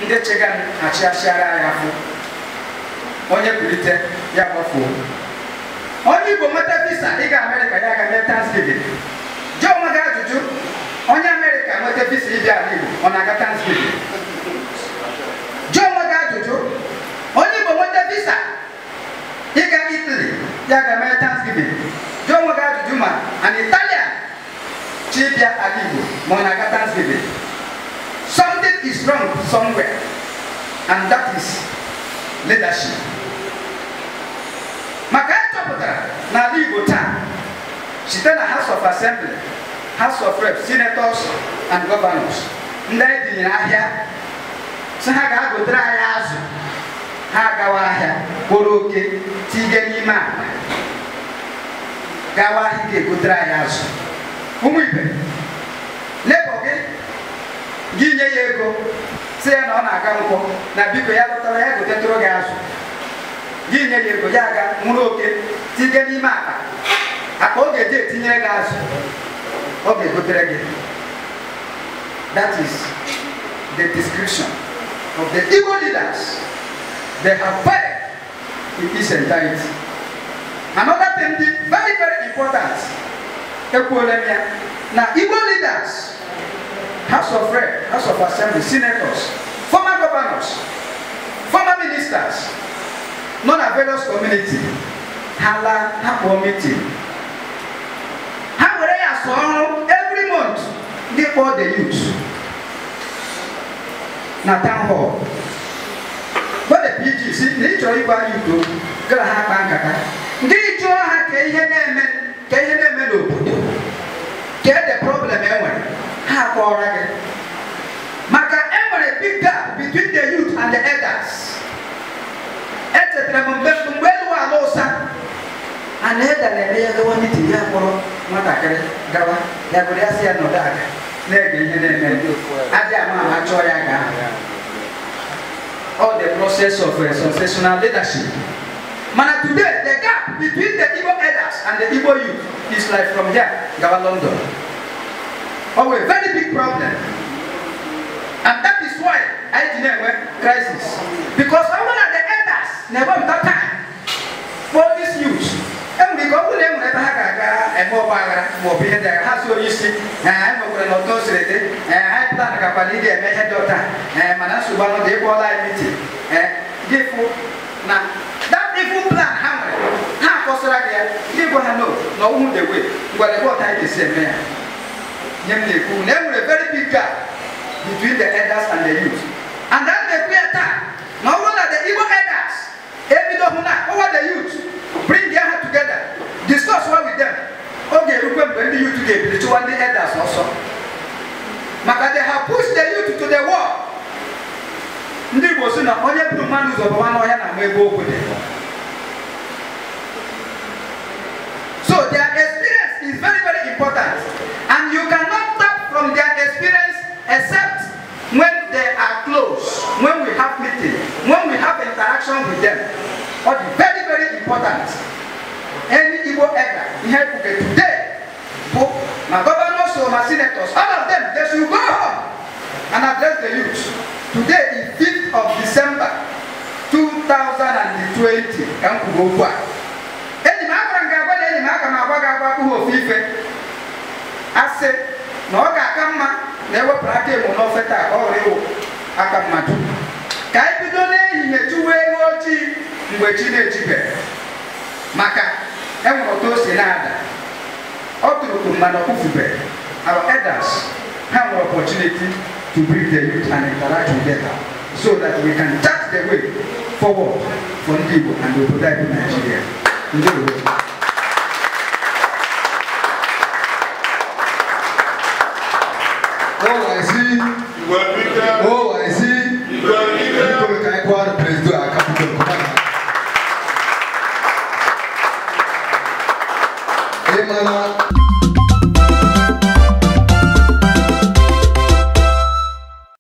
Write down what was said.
Ndị chega achịachịara ya afọ. Onye kulite ya gbafuo. Onye Igbo nweta visa ịga Amerịka ya ga mee Thanksgiving. Jụọ onwe gị ajụjụ, onye Amerịka nweta visa ịbịa ala Igbo, ọ na-aga Thanksgiving? Jụọ onwe gị ajụjụ, onye Igbo nweta visa ịga Italy ya ga mee Thanksgiving. Jụọ onwe gị ajụjụ ma an Italian chi bịa ala Igbo ma ọ na-aga Thanksgiving. Something is wrong somewhere, and that is leadership. Maka a chọpụtara n'ala Igbo taa, site na House of Assembly, House of Reps, Senators and Governors, ndị anyị tinyere ahịa sị ha ga-agotere anyị azụ, ha agawa ahịa kporo oke tige n'ime akpa gawa ahịa ga-egotere anyị azụ. Ụmụ ibe, lebọ gị gị nye ya ego sị ya na ọ na-aga nkwọ na biko ya lọtara ya gotetụrụ gị azụ, gị nye ya ego ya aga nwụrụ oke tige n'ime akpa, akpa ọ ga-eji etinyere gị azụ ọ ga-egotere gị. That is the description of the Igbo leaders. They have failed in its entirety. Another thing very, very important, ekwuola m ya na Igbo leaders, House of Rep, House of Assembly, Senators, former governors, former ministers, nọ na various community, ha laa ha kpọọ meeting, ha were ya sọ ọrụ every month ndị kpọọ the youth na town hall. Gwa the PG si na ị chọrọ ịgwa youth okwu, gara ha akpa nkata, ndị jụọ ha ka ihe na-eme, ka ihe na-eme n'obodo, ka the problem e nwere, ha akpọrọ gị. Maka e nwere big gap between the youth and the elders. Echetara m mgbe mgbe elu ala ụsa a na-eda na-eme ya gawa meeting, ya kpọrọ nwatakịrị gawa ya gụrụ ya sị ya nọdụ aga na-ege ihe na-eme, adị ama ama chọọ ya gaa. All the process of successional leadership. Mana today, the gap between the Igbo elders and the Igbo youth is like from here gawa London. Oh, a very big problem. And that is why I didn't have crisis. Because all of the elders never got time for this youth. And we go to them never have a mobile, mobile, has your issue, and I'm going to know and I plan a company, and my daughter, and Manasubano, they call I meeting. And give now that evil plan, half was right there, give one no, no one the way, but what I say, man. A very big gap between the elders and the youth. And then they create time. Now one of the Igbo elders, over the youth, bring their head together, discuss what with them. Okay, when the youth together, the one the elders also. Maka they have pushed the youth to the wall. Ndị Igbo sị na onye buru mmadụ ụzọ gbawa n'ọhịa na ama ebe okwu dị. So their experience is very, very important. And you cannot tap from their experience except when they are close, when we have meeting, when we have interaction with them. But very, very important. Any Igbo elder here today, both my governors or my senators, all of them, they should go home and address the youth. Today is 5th of December 2020. Asị na ọ ga-aka mma na ewepụrụ aka enwe n'ofe taa ka ọ ghara ịwụ aka mmadụ. Ka anyị bido n'ehihie chụwa ewu ojii mgbe chi na-ejibeghị, maka enwere otu o si na-ada. Ọ tụrụkwu mana ọ kwufubeghị. Our elders have an opportunity to bring the youth and interact with them so that we can chart the way forward for ndị Igbo and obodo anyị bụ Nigeria. Ndewo.